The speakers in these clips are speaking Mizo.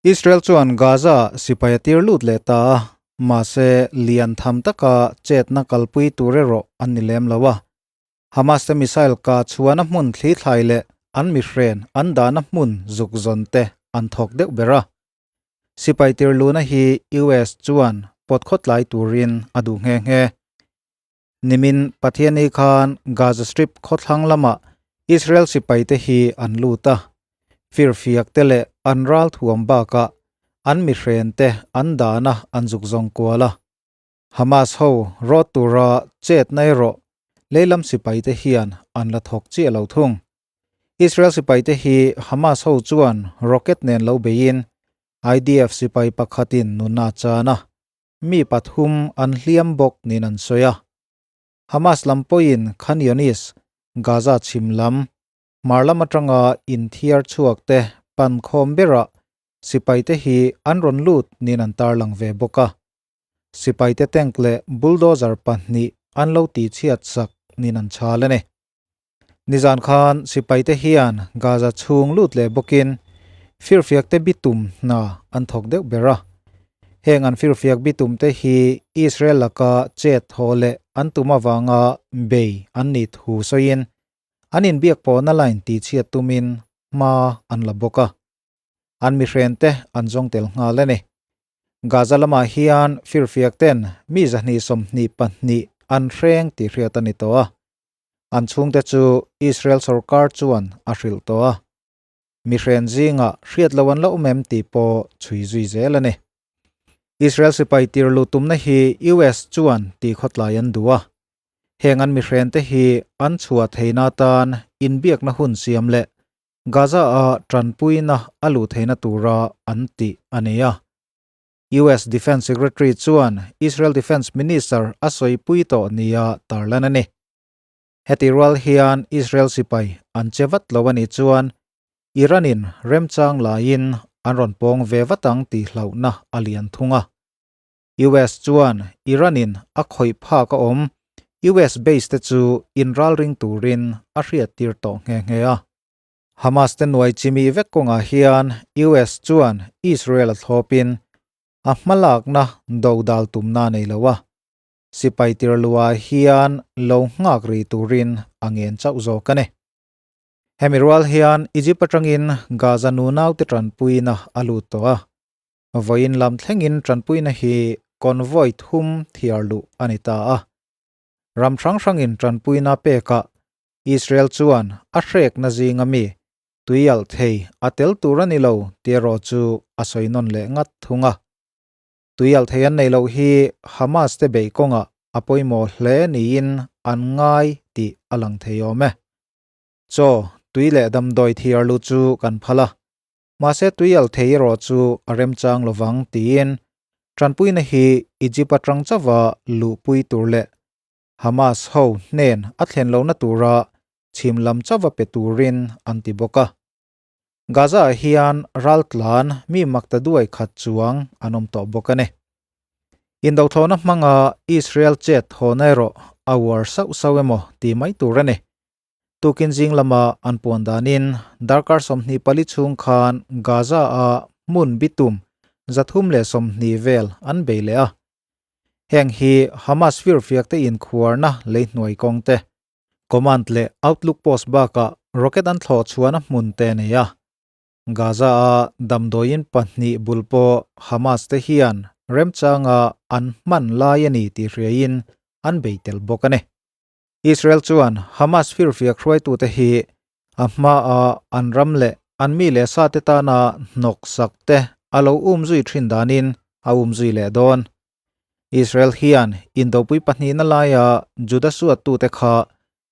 Israel chuan Gaza sipai a tir lut leh ta a, mahse lian tham taka chetna kalpui tur erawh an ni lem lo a. Hamas te missile kah chhuahna hmun thli thlai leh an mihren an dahna hmun zuk zawn te an thawk deuh ber a. Sipai tir luhna hi US chuan pawt khawtlai turin a duh nghe nghe. Nimin Pathiani khan Gaza Strip khawthlang lamah Israel sipaite hi an lut a, firfiak te leh an ral thuam bakah an mihren te an dahna an zuk zawng kual a. Hamas ho rawt tura chetna erawh leilam sipaite hian an la thawk chiah lo thung. Israel sipaite hi Hamas ho chuan rocket nen lo beiin IDF sipai pakhatin nunna a chan a. Mi pathum an hliam bawk niin an sawi a. Hamas lam pawhin Khan Younis, Gaza chhim lam, hmar lam atanga inthiar chhuak te pan khawm berah sipaite hi an rawn lut niin an tarlang ve bawk a. Sipaite tank leh bulldozer pahnih an lo tihchhiat sak niin an chhal a ni. Nizan khan sipaite hian Gaza chhung lut leh bawkin firfiakte bitum hna an thawk deuh ber a. Heng an firfiak bitumte hi Israel laka chet haw leh an tum avanga bei an nih thu sawiin an inbiak pawhna line tihchhiat tumin hma an la bawk a. An mihrente an zawng tel nghal a ni. Gaza lamah hian firfiakten mi 122 an hreng tih hriat a ni tawh a. An chhungte chu Israel sorkar chuan a hrilh tawh a, mihren zingah hriat lo an la awm em tih pawh chhui zui zel a ni. Israel sipai tir luh tumna hi US chuan tih khawtlai an duh a, heng an mihrente hi an chhuah theihna atan inbiakna hun siam leh Gaza-a tanpuina a luh theihna tura an tih a ni a. US Defence Secretary chuan Israel Defence Minister a sawipui tawh nia tarlan a ni. Heti rual hian Israel sipai an che vat lo a nih chuan Iran-in remchang laiin an rawn pawng ve vat ang tih hlauhna a lian thung a. US chuan Iran-in a khawih phak a awm US base te chu inralring turin a hriattir tawh nghe nghe a. Hamas te nuai chimi vek kawngah hian US chuan Israel a thlawpin a hmalakna dodal tumna a nei lo a, sipai tirluah hian lo nghak rih turin a ngen chauh zawk a ni. Hemi rual hian Egypt atangin Gaza nunaute tanpuina a lut tawh a, vawiin lam thlengin tanpuina hi convoy thum thiar luh a ni ta a. Ram hrang hrangin tanpuina pekah Israel chuan a hrekna zinga mi tui alh thei a tel tur a ni lo tih erawh chu a sawi nawn leh ngat thung a. Tui alh thei an nei loh hi Hamas te beih kawngah a pawimawh hle niin an ngai tih a lang thei awm e. Chaw, tui leh damdawi thiar lu chu kan phal a, mahse tui alh thei erawh chu a remchang lovang tiin tanpuina hi Egypt atang chauha luhpui tur leh Hamas ho hnen a thlen lohna tura chhim lam chauha pe turin an ti bawk a. Gaza-ah hian raltlan mi makta duai khat chuang an awm tawh bawk a ni. Indothlawhna hmanga Israel chet hawna erawh a uar sauh sauh emaw tih mai tur a ni. Tukin zing lama an puan danin darkar 24 chhung khan Gaza-a hmun bitum 320 vel an bei leh a. Heng hi Hamas firfiakte inkhuarna leihnuai kawng te, command leh outlook post bakah rocket an thlawh chhuahna hmun te a nei a. Gaza-a damdawiin pahnih bul pawh Hamas te hian remchanga an hman lai a ni tih hriaiin an bei tel bawk a ni. Israel chuan Hamas firfiak hruaitute hi a hmaa an ram leh an mi leh sate tana hnawksak te a lo umzui thin danin a umzui leh dawn. Israel hian indopui pahnihna laia Juda suattute kha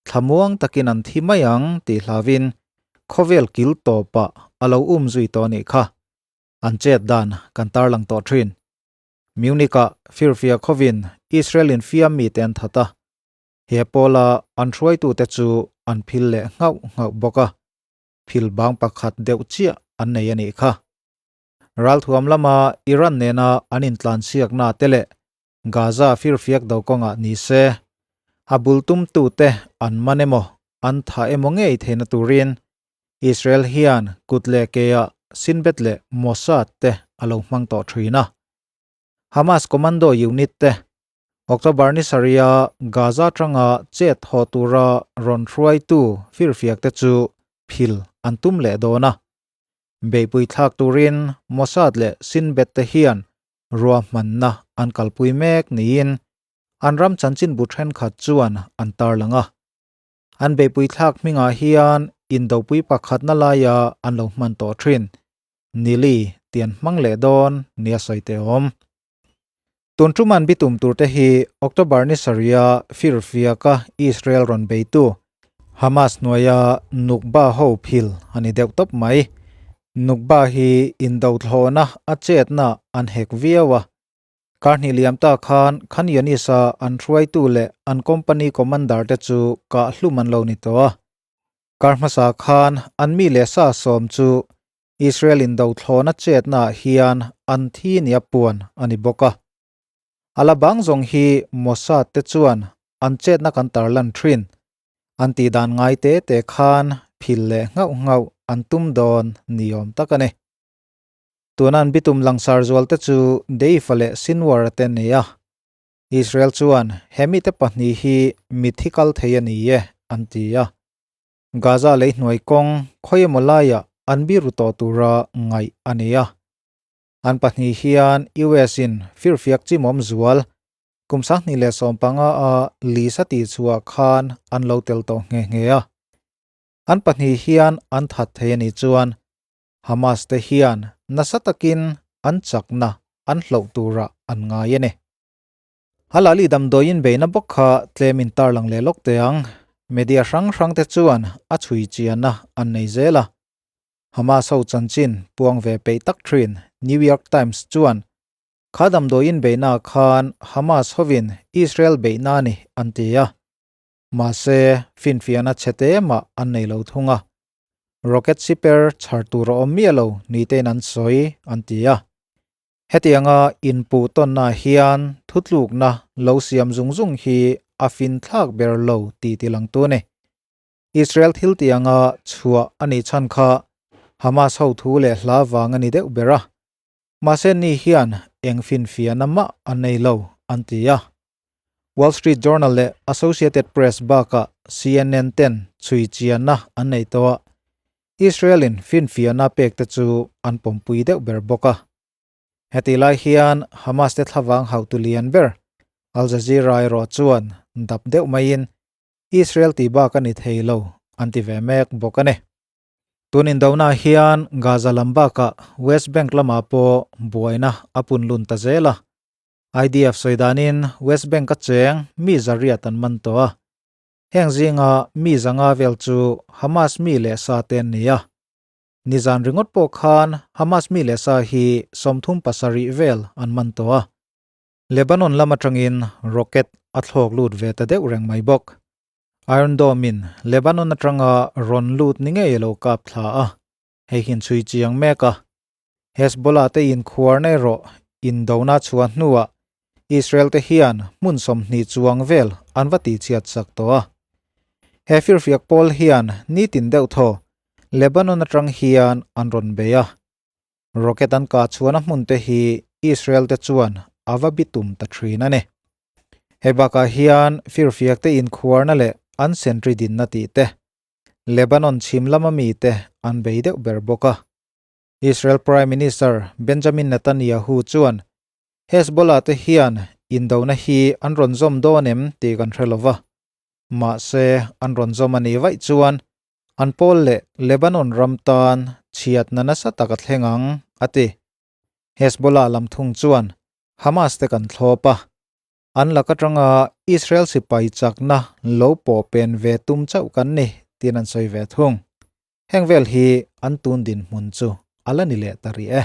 thlamuang takin an thi mai ang tih hlauhin khawvel kil tawpah a lo umzui tawh a nih kha. An chet dan kan tarlang tawh thin. Munich-ah firfiak hovin Israel infiam mite an that a, He pawla an hruaitute chu an phil leh nghauh nghauh bawk a, phil bang pakhat deuh chiah an nei a nih kha. Ralthuam lama Iran nena an intlansiakna te leh Gaza firfiak do kawngah ni se, a bul tumtute an man emaw an thah emaw ngei theihna turin Israel hian kut leh keah. Shin Bet leh Mossad te a lo hmang tawh thin a. Hamas commando unit te October ni sarih-a Gaza atanga chet haw tura rawn hruaitu firfiak te chu phil an tum leh dawn a. Beihpui thlak turin Mossad leh Shin Bet te hian ruahmanna an kalpui mek niin an ram chanchinbu thenkhat chuan an tarlang a. An beihpui thlak hmingah hian indopui pakhatna laia an lo hman tawh thin Nili tih an hmang leh dawn nia sawi teh awm. Tun tum an bitum tur te hi October ni sarih-a firfiaka Israel rawn beitu Hamas hnuaia Nukba ho phil a ni deuh tawp mai. Nukba hi indothlawhna a chetna an hek viau a. Kar hnih liam ta khan Khan Younis-a an hruaitu leh an company commander te chu kah hlum an lo ni tawh a. Kar hmasa khan an mi leh sa sawm chu Israel indothlawhna chetnaah hian an thi nia puan a ni bawk a. A la bang zawng hi Mossad te chuan an chetna kan tarlan thin. An tih dan ngai te te khan phil leh nghauh nghauh an tum dawn ni awm tak a ni. Tuna an bitum langsar zual te chu Deifa leh Sinwar te an nei a. Israel chuan he mite pahnih hi mitthi kal thei a ni e an ti a. Gaza lei hnuai kawng khawi emaw laiah an biru tawh tura ngaih a ni a. An pahnih hian US in firfiak chimawm zual kum 2015 a lisa tih chhuah khan an lo tel tawh nghe nghe a. An pahnih hian an that thei a nih chuan Hamas te hian nasa takin an chakna an hloh turah an ngai a ni. Halali damdawiin beihna bawk kha tlem in tarlang leh lawk teh ang. Media hrang hrang te chuan a chhui chianna an nei zel a. Hamas ho chanchin puang ve peih tak thin New York Times chuan kha damdawiin beihna khan Hamas hovin Israel beihna a ni an ti a. Mahse, finfiahna chhe te mah an nei lo thung a. Rocket siper chhar tur a awm miah lo ni tein an sawi an ti a. Hetianga inpuh tawnnaah hian thutlukna lo siam zung zung hi a finthlak ber lo tih tilangtu a ni. Israel thil tianga chhuah a nih chhan kha Hamas ho thu leh hla vang a ni deuh ber a. Mahse ni hian eng finfiahna mah a nei lo an ti a. Wall Street Journal leh Associated Press bakah CNN ten chhui chianna an nei tawh a. Israel-in finfiahna pek te chu an pawmpui deuh ber bawk a. Hetih lai hian Hamas te thlavang hauhtu lian ber Al Jazeera erawh chuan dap deuh maiin Israel tih bak a ni thei lo an ti ve mek bawk a ni. Tun indona hian Gaza lam bakah West Bank lamah pawh buaina a pun lun ta zel a. IDF sawi danin West Bank a cheng mi zariat an man tawh a. Heng zinga mi zanga vel chu Hamas mi leh sa te an ni a. Nizan ringawt pawh khan Hamas mi leh sa hi 37 vel an man tawh a. Lebanon lam atangin rocket a thlawk lut ve ta deuh reng mai bawk. Iron Dome in Lebanon atanga rawn lut ni ngei a lo kap thla a, hei hian chhui chiang mek a. Hezbollah te inkhuarna erawh indona chhuah hnuah Israel te hian hmun 20 chuang vel an va tihchhiat sak tawh a. He firfiak pawl hian nitin deuh thaw Lebanon atang hian an rawn bei a. Rocket an kah chhuahna hmun te hi Israel te chuan a va bitum ta thin a ni. Hei bakah hian firfiak te inkhuarna leh an sentry dinna tih te Lebanon chhim lama mite an bei deuh ber bawk a. Israel Prime Minister Benjamin Netanyahu chuan Hezbollah te hian indona hi an rawn zawm dawn em tih kan hre lova, mahse an rawn zawm a nih vaih chuan an pawl leh Lebanon ram tan chhiatna nasa tak a thleng ang, a ti. Hezbollah lam thung chuan Hamas te kan thlawp a, an lak atanga Israel sipai chakna lo pawh pen ve tum chauh kan ni tiin an sawi ve thung. Heng vel hi an tun dinhmun chu a la ni leh ta rih e.